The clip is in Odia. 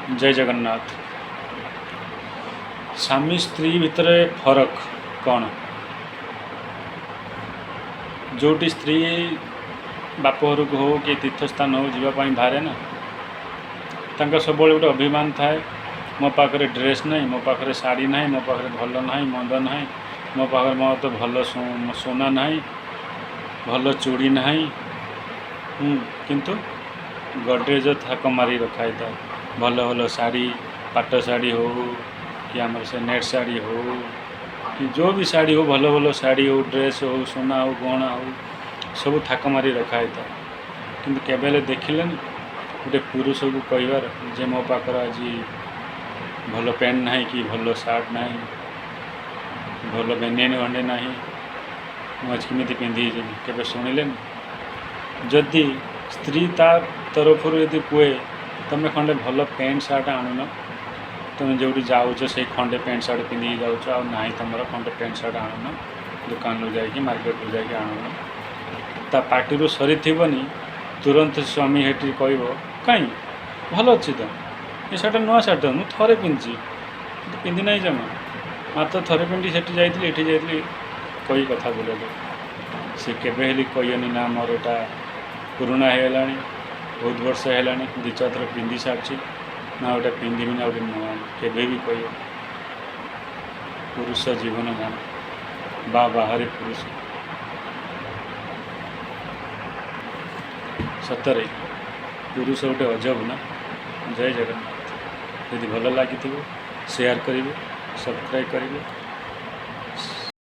ଜୟ ଜଗନ୍ନାଥ। ସ୍ୱାମୀ ସ୍ତ୍ରୀ ଭିତରେ ଫରକ କ'ଣ? ଯେଉଁଠି ସ୍ତ୍ରୀ ବାପ ଘରକୁ ହଉ କି ତୀର୍ଥସ୍ଥାନ ହଉ ଯିବା ପାଇଁ ବାହାରେ ନା, ତାଙ୍କ ସବୁବେଳେ ଗୋଟେ ଅଭିମାନ ଥାଏ, ମୋ ପାଖରେ ଡ୍ରେସ୍ ନାହିଁ, ମୋ ପାଖରେ ଶାଢ଼ୀ ନାହିଁ, ମୋ ପାଖରେ ଭଲ ନାହିଁ, ମନ୍ଦ ନାହିଁ, ମୋ ପାଖରେ ମୋର ତ ଭଲ ସୁନା ନାହିଁ, ଭଲ ଚୁଡ଼ି ନାହିଁ। କିନ୍ତୁ ଗଡ଼ରେଜ ଥାକ ମାରି ରଖା ହେଇଥାଏ ଭଲ ଭଲ ଶାଢ଼ୀ, ପାଟ ଶାଢ଼ୀ ହଉ କି ଆମର ସେ ନେଟ୍ ଶାଢ଼ୀ ହଉ କି ଯେଉଁ ବି ଶାଢ଼ୀ ହଉ, ଭଲ ଭଲ ଶାଢ଼ୀ ହଉ, ଡ୍ରେସ୍ ହଉ, ସୁନା ହଉ, ଗହଣା ହଉ, ସବୁ ଥାକ ମାରି ରଖା ହେଇଥାଏ। କିନ୍ତୁ କେବେ ହେଲେ ଦେଖିଲେନି ଗୋଟେ ପୁରୁଷକୁ କହିବାର ଯେ ମୋ ପାଖରେ ଆଜି ଭଲ ପ୍ୟାଣ୍ଟ ନାହିଁ କି ଭଲ ସାର୍ଟ ନାହିଁ, ଭଲ ବେନିୟନ ଖଣ୍ଡେ ନାହିଁ, ମୁଁ ଆଜି କେମିତି ପିନ୍ଧିକି ଯିବି? କେବେ ଶୁଣିଲେନି? ଯଦି ସ୍ତ୍ରୀ ତା ତରଫରୁ ଯଦି କୁହେ, ତୁମେ ଖଣ୍ଡେ ଭଲ ପ୍ୟାଣ୍ଟ ସାର୍ଟ ଆଣୁନ, ତୁମେ ଯେଉଁଠି ଯାଉଛ ସେଇ ଖଣ୍ଡେ ପ୍ୟାଣ୍ଟ ସାର୍ଟ ପିନ୍ଧିକି ଯାଉଛ, ଆଉ ନାହିଁ ତୁମର, ଖଣ୍ଡେ ପ୍ୟାଣ୍ଟ ସାର୍ଟ ଆଣୁନ, ଦୋକାନରୁ ଯାଇକି ମାର୍କେଟରୁ ଯାଇକି ଆଣୁନ, ତା ପାଟିରୁ ସରିଥିବନି, ତୁରନ୍ତ ସ୍ୱାମୀ ସେଠି କହିବ, କାଇଁ, ଭଲ ଅଛି ତ ଏ ସାର୍ଟଟା, ନୂଆ ସାର୍ଟ, ମୁଁ ଥରେ ପିନ୍ଧିଛି, ପିନ୍ଧି ନାହିଁ ଜମା, ମାତ୍ର ଥରେ ପିନ୍ଧି ସେଠି ଯାଇଥିଲି, ଏଠି ଯାଇଥିଲି, କହି କଥା ବୁଲେଇଲେ। ସେ କେବେ ହେଲେ କହିବନି, ନା, ମୋର ଏଇଟା ପୁରୁଣା ହେଇଗଲାଣି, ବହୁତ ବର୍ଷ ହେଲାଣି, ଦୁଇ ଚାରି ଥର ପିନ୍ଧି ସାରିଛି ନା, ଗୋଟେ ପିନ୍ଧିବିନି, ଆଉ ଗୋଟେ ନୂଆ। କେବେ ବି କହିବ। ପୁରୁଷ ଜୀବନ ଜାଣ ବା ବାହାରେ ପୁରୁଷ। ସତରେ ପୁରୁଷ ଗୋଟେ ଅଜବ ନା। ଜୟ ଜଗନ୍ନାଥ। ଯଦି ଭଲ ଲାଗିଥିବ, ସେୟାର କରିବେ, ସବସ୍କ୍ରାଇବ୍ କରିବେ।